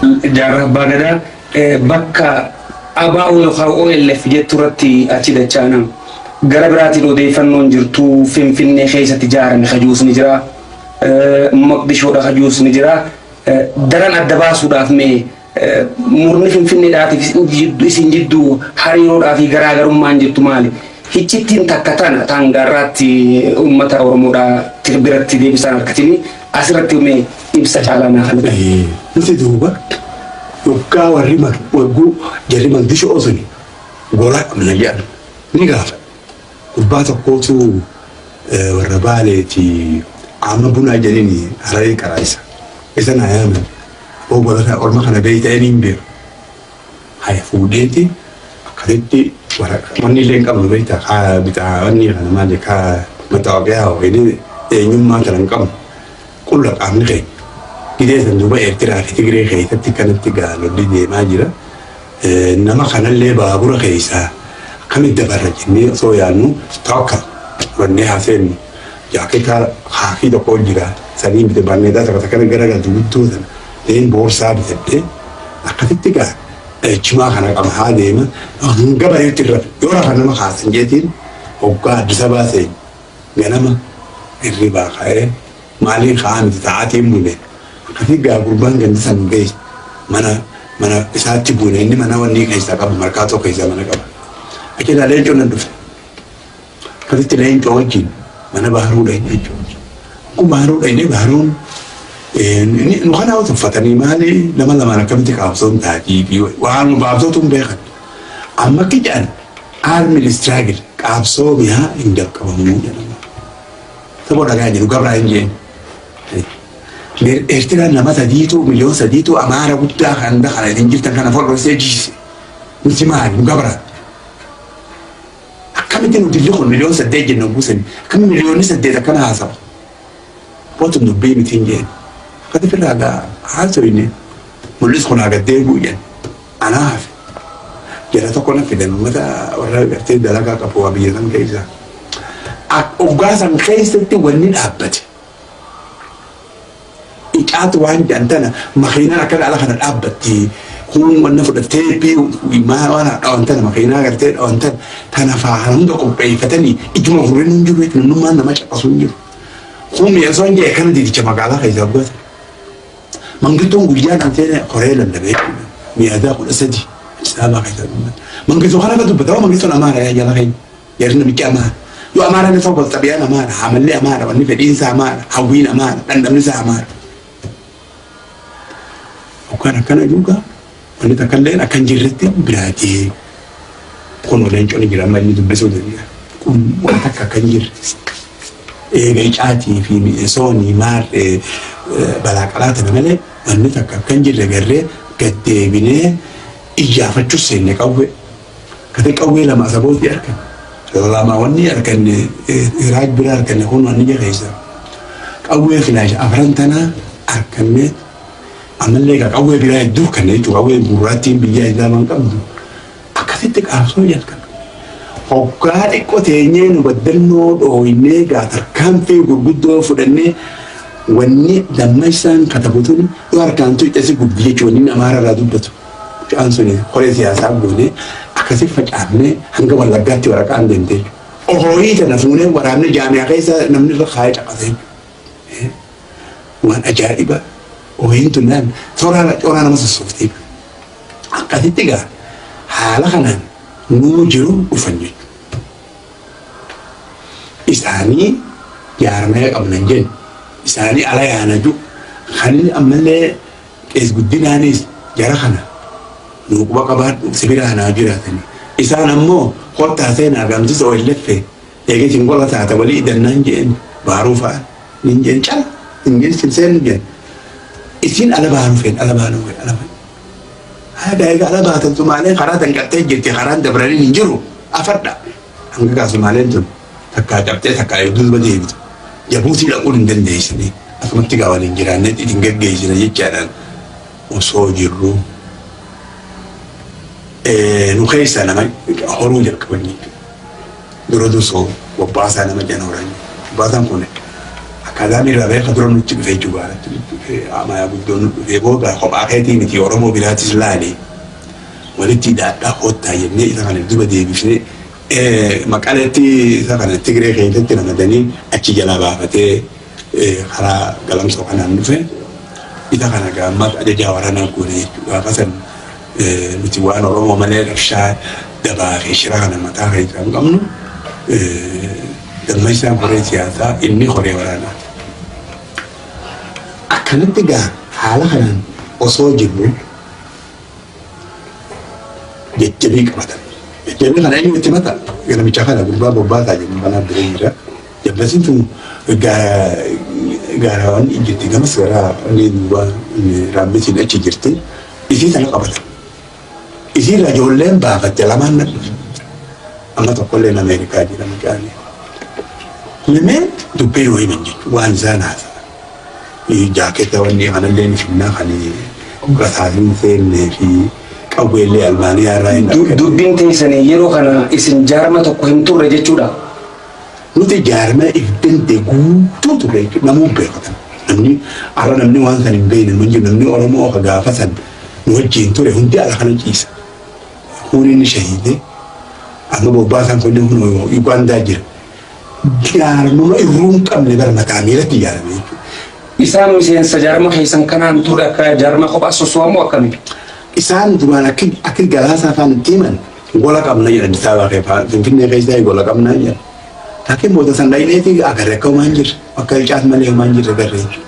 Jaarraa Abbaa Gadaa bakka ABO yookaan OLF jettu irratti achi dachaana. Gara biraatiin odeeffannoon jirtu Finfinnee keessatti ijaarame kajuus ni jira. Moqdishoodha kajuus ni jira. Daran adda baasuudhaaf mee murni Finfinneedhaatiif isin jidduu hariiroodhaa fi garaagarummaan jirtu maali? Hiccittiin takka tana taangaarraatti uummata Oromoodhaa biratti deebisaan harkatini asirratti mee ibsa caalaa naa kan Nuti duuba yoggaa warri wagguu jarri Moqdishoo suni gola qabna jedhan ni gaafa. Gurbaa tokkootu warra Baaleeti amma bunaa jedhini hararee karaa isa. Isa naa yaaman. Aboo gola kana orma kana beeyta inni hin beeku. Haya fuudheeti akkasitti wanni illee hin qabnu beekta kaa bitaa wanni kana maali kaa mataawaqiyaa yookiin eenyummaa kana hin qabnu. Qulla qaamni keenya. Gidee san duuba Eertiraa fi Tigree keessatti kanatti gaalolli deemaa jira. Nama kanallee baabura keessaa akkamitti dabarra jennee osoo yaadnu tawakkal fudhannee haa seennu. Jaaketaa haakii tokko jira. Saniin bite barneetaa tokko takka garagaltu guddoo sana. Leen boorsaa bitadhee akkasitti gaa jimaa kana qaba haa deema. Hanga bareetti irra yoo rafa nama kaasan jeetiin hoggaa Addis Ababaa seenu ganama hirribaa ka'ee maaliin ka'aa miti ta'aatiin bule. Akkasii gaa gurbaan gandi san geesse mana isaatti buune inni mana wanni keessaa qaba markaatoo keessaa mana qaba. Achirraa leencoo nan dhufe. Akkasitti leencoo wajjin mana baharuu dhaqne jechuudha. Kun baharuu dhaqne baharuun nu kana tuffatanii maali nama lamaan akkamitti qaabsoon taatii fi waan baabsootu hin beekan. Amma akka jedhan armed struggle qaabsoo mi'aa hin jalqabamuu jedhama. Saba dhagaa jedhu gabraa hin jeen. Eertiraan nama sadiitu miliyoon 3tu Amaara guddaa kan kana ittiin jirtan kana folloosee jiise. Nuti maali nu gabraa. Akkamitti nu dilli kun miliyoon 8 jenna buusan akkami miliyoonni 8 akkana haasawa. Bootum dubbii miti hin jeen. Akkati firraa gaa haasofne mul'is kun haa gaddeebi'u jedhan. Anaa hafe. Jara tokko na fidan uummata warra gartee dalagaa qabu waa biyya san keessa. Hoggaa san keessatti wanni dhaabbate. Icaatu waan jedhan tana makiinaan akkana ala kana dhaabbatti. Kun wanna fudhattee waan dhawan tana makiinaa gartee dhawan tana tana faa hunda qopheeffatanii ijuma fureen hin jiru jechuudha. Namummaan nama caqasu hin jiru. Kun mi'eessoo hin jee kana didicha magaalaa keessaa goota. Mangittoon guyyaa kan seene koree lallabee jechuudha. Mi'aadaa 13 Addis Ababaa keessaa dubbata. Mangittoo kana akka dubbata mangittoon Amaara yaa jala keenya. Jarri namichi Amaara. Yoo Amaara inni tokko xabiyaan Amaara, hamalli Amaara, wanni fedhiinsa Amaara, hawwiin Amaara, dhandhamni isaa Amaara. Yookaan akkana juugaa wanni takka illee akka hin jirretti biraa deemu. Kun leenconni jira amma inni dubbisuu danda'a. Kun waan takka akka hin jirre. Eega icaatii fi mi'eessoonii maarree balaa qalaa tana malee wanni takka akka hin jirre garree gad deebinee iyyaafachuus seenne qawwee. Kate qawwee lama asabootti argan. Lama wanni arganne Iraaq bira arganne kun wanni keessa. Qawwee filaash afran tanaa arganne ammallee egaa qawwee biraa hedduu arganne jechuudha. Qawwee gurraattiin biyya islaamaan qabdu. Akkasitti qaabsoo jalqabne. Hoggaa xiqqoo teenyee nu baddannoo dhooynee gaa tarkaanfii gurguddoo fudhannee wanni dammaysaan katabu tuni yoo harkaan tuqxe si gubdi jechuudha wanni Amaara irraa dubbatu. Mucaan suni koree siyaasaa goonee akkasi facaafnee hanga Wallaggaatti waraqaan deemte jechuudha. Ohooyii tana fuunee waraabnee jaamiyaa keessa namni irra kaayee caqasee jechuudha. Waan ajaa'iba ohiin tun naan toraa coraa nama sossoofte. Akkasitti gaa haala kanaan nuu jiru dhufan jechuudha. Isaanii jaarmaya qabna hin jenne. Isaanii ala yaana jiru. Kan ammallee qees guddinaanis jara kana nuu quba qabaadhu si biraa naa jiraatanii. Isaan ammoo kottaa seenaa gamtisa OLF eegee isin gola taata walii idannaan jeen baaruu fa'a nin jeen cala hin jeen seennu jeen. Isin ala baanuu feen ala baanuu feen ala baanuu. Haadha egaa ala baatan Sumaaleen karaa danqattee jirti karaan dabraniin hin jiru afadha. Hanga gaa Sumaaleen tun takkaa cabxee takkaa duuba deebitu. Jabuutii dhaquun hin dandeessanii asumatti gaa waliin jiraannee ittiin geggeessina jechaadhaan osoo jirru nu keessaa nama horuu jalqaban jechuudha. Dura dursoo bobbaasaa nama jedhan horan. Bobbaasaan kun akka Akkaadaamii irraa bahee dura nutti dhufee jechuudha. Gaaratti nutti dhufee amaayaa guddoo nu dhufee booda kophaa keetii miti, Oromoo biraatis laale walitti hidhaadhaa koottaa jennee isa kana duba deebifnee Maqaleetti isa kana Tigree keessatti ramadanii achi jalaa baafatee karaa Galamsoo kanaan dhufe. Isa kana gaammas ajajaa waraanaa goone jechuudha. Gaafa san nuti waan Oromoo malee rabshaa dabaa fi shira kana mataa keessaa hin qabnu. Dammaysaan koree siyaasaa, inni koree waraanaati. Akkanatti gaa haala kanaan osoo jirru jajjabii qabatan. Jajjabii kana eenyu itti mata? Namicha kana, gurbaa Bobbaasaa jennu kanaaf bira jira. Jabbasiin tun gaaraawwan jirti, gamas gara inni duuba raammisiin achi jirti. Isii sana qabatan. Isii irraa ijoolleen baafatte lamaan na dhufe. Amma tokkolleen Ameerikaa jira mucaan. Lameen dubbii nuu himan jechuudha waan isaan haasa'an. Jaaketa wanni kanallee ni finnaa kan rasaasni seennee fi qawweellee Albaaniyaa irraa hin arganne. Dubbiin teessanii yeroo kana isin jaarma tokko hin turre jechuudha. Nuti jaarmaa if danda'e guutuu turre jechuudha. Namuu beekatan. Namni har'a namni waan san hin beekne hin jiru. Namni Oromoo ka gaafa san nu wajjin ture hundi ala kana ciisa. Kun inni shahiide, amma Bobbaasaan kun kun Ugaandaa jira. Jaarmama irruu hin qabne bara mataa miilatti ijaarame jechuudha. Isaan miseensa jaarma keessan kanaan ture akka jaarma kophaa sosso'amu akkami? Isaan duraan akka Galaasaa afaan itti himan gola qabna jedhan, Addis Ababaa keessa, Finfinnee keessaa gola qabna jedhan. Laakiin booda san dhaqneeti agarre, akka homaa hin jirre, akka ilcaas malee homaa hin jirre agarre jechuudha.